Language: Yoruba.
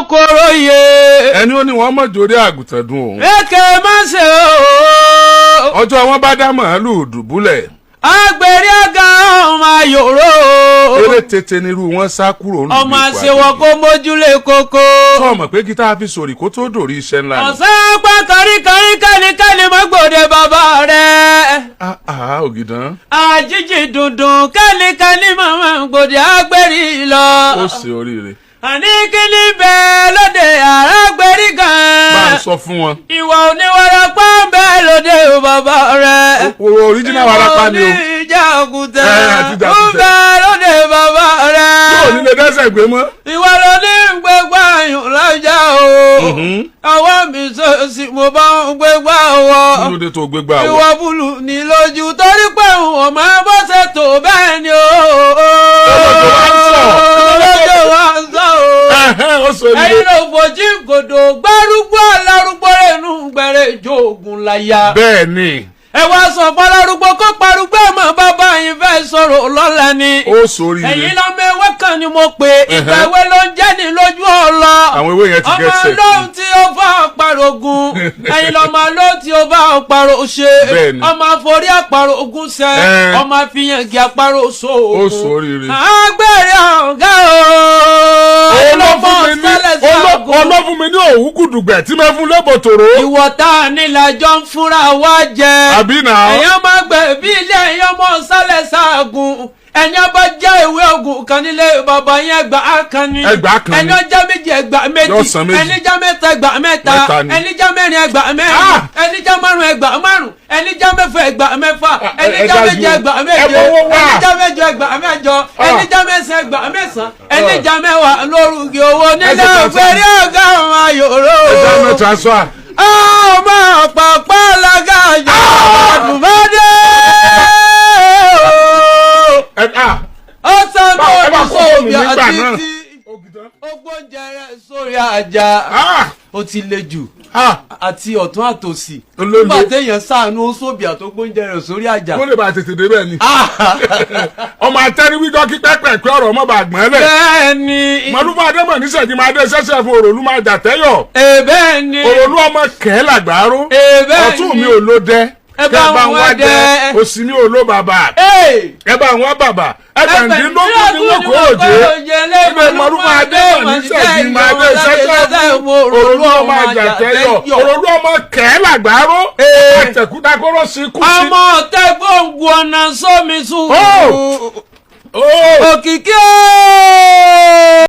kóró yé. Ẹni ó ní wọ́n mọ̀ jórí àgùntàn dùn òun. Èké má ṣe o. Ọjọ́ wọn bá dá màálù dùbúlẹ̀. Agbèrè ọ̀gá ọmọ ayòrò. Eré tètè nírú wọn sá kúrò nílùú. Ọmọ àṣewọ kó mójúlé kókó. Sọ mọ̀ pé gítá fi sòrì kó tó dòrí iṣẹ́ ńlá ni. Ọ̀sán pẹ́ kọríkọrí kẹ́nikẹ́ni mọ́ gbòde bàbá rẹ̀. Ah, ah, Ògìdán. Àjíjì dùndùn kẹ́nikẹ́ni mọ́ gbòde agbèrè lọ. Ó ṣe oríire. Àní kíní bẹ́ẹ̀ lóde àràgbèrè Bá a gan. sọ fún wọn. Ìwà oníwàràpá ń bẹ lóde bàbá rẹ̀. Original warapa ni o. Ìjà òkúta Ẹ, àti ń jàkútẹ̀. bẹ lóde bàbá rẹ̀. Yóò nílé dẹ́sẹ̀ gbé mọ́. Ìwọ ló ní gbégbá ayùn lọ́jà o. Ọwọ́ mi sọ́ọ̀sì mo bá ń gbégbá wọ. Kí ló dé tó gbégbá wọ? Ìwọ búlù ní lójú torí pé òun máa bọ́ ṣe tó bẹ́ẹ̀ ni o. Lọ́jọ́ wa ń sọ. Lọ́jọ́ wa ń sọ o. Ẹ̀hẹ́n, ó ṣe oríire. Ẹ̀yin ló fojú gòdò gbárùgbó alárúgbó rẹ̀ nù gbẹ̀rẹ̀ ìjóògùn láyà. Bẹ́ẹ̀ ni. Ẹ wá sọ fọlárúgbó kó parúgbó mọ́ bàbá yín fẹ́ sọ̀rọ̀ lọ́la ni. Ó ṣe oríire. Ẹ̀yin lọ́mọ ewé kan ni mo pè, ìgbà ewé ló ń jẹ́ ní lójú ọ̀la. Àwọn ewé yẹn ti get Ọmọ set. lóhun tí ó bá àparò gun, ẹ̀yin lọ́mọ lóhun tí ó bá àparò ṣe. Bẹ́ẹ̀ni. Ọmọ àforí àparò ogun ṣẹ. Ọmọ àfihàn àparò so. Ó ṣe oríire. Àgbèrè ọ̀gá o. Olófún mi ní òwú gùdùgbẹ̀ tí mẹ́fún lébò tòró. Ìwọ tá a nílàjọ ń fúnra wa jẹ. Àbí nà. Ẹ̀yàn máa gbẹ̀ bí ilé ẹ̀yàn mọ̀ sálẹ̀ sáàgùn, ẹ̀yàn bá jẹ́ ìwé ogun kan nílé bàbá yẹn, ẹgbàá kan ni. Ẹgbàá kan ni. Ẹ̀yàn já méjì, ẹgbàá méjì. Yóò san méjì. Ẹni já mẹ́ta, ẹgbàá mẹ́ta. Mẹ́ta ni. Ẹni já mẹ́rin, ẹgbàá mẹ́rin. Ah! Ẹni já márùn, ẹgbàá márùn. Ẹni já mẹ́fà, ẹgbàá mẹ́fà. Ẹni Ẹ já dájú. méje, ẹgbàá méje. Ẹ mọ́wọ́ wá. Ẹni já mẹ́jọ, ẹgbàá mẹ́jọ. Ẹni já mẹ́sàn, ẹgbàá mẹ́sàn. Ẹni já mẹ́wàá lórúkẹ owó nílé. Ẹ ṣe transfer. Ògbérí ọ̀gá ọmọ ayòrò. Ẹ dáná transfer. Ọmọ pàpà lágàjọ àdùnmọ́dé. Ẹ ah. Ó sọ Ẹ bá ní kó fóònù sóbì nígbà àti náà. tí ó gbóúnjẹ rẹ̀ sórí àjà. Ah! Ó ti le jù. Ah! Àti ọ̀tún àtòsì. Olólo. Nígbà téèyàn ṣàánú ó sóbì àtó gbóúnjẹ rẹ̀ sórí àjà. Kó lè bá tètè débẹ̀ ni. Ọmọ atẹ́niwíjọ́ kí pẹ́pẹ́ pé ọ̀rọ̀ ọmọ bá gbọ́n lẹ̀. Bẹ́ẹ̀ ni. Mọ̀lúfà Adémọ̀ níṣẹ́jú máa dé sẹ́sẹ́ fún òròlú máa jà tẹ́yọ̀. Bẹ́ẹ̀ ni. Òròlú ọmọ kẹ́ làgbàrú. Bẹ́ẹ̀ Ọ̀tún ni. mi ò ló dẹ́. Ẹ bá Kẹ́ bá ń ń wá wá dẹ́. dẹ́. Òsì mi ò ló bàbà. Ee! Ẹ bá ń wá bàbà. Ẹgbẹ̀ndínlógún ni wọ́n kó òjé. Ibẹ̀ Mọ̀lúfà Adémọ̀ níṣẹ́jú máa dé sẹ́sẹ́ fún òròlú ọmọ àjà tẹ́yọ̀. Òròlú ọmọ kẹ́ làgbàrú. Àtẹ̀kútakóró sí kú sí. Ọmọ tẹ gbòǹgbò ọ̀nà sómi sùn. Oh! Oh! Òkìkí ooo.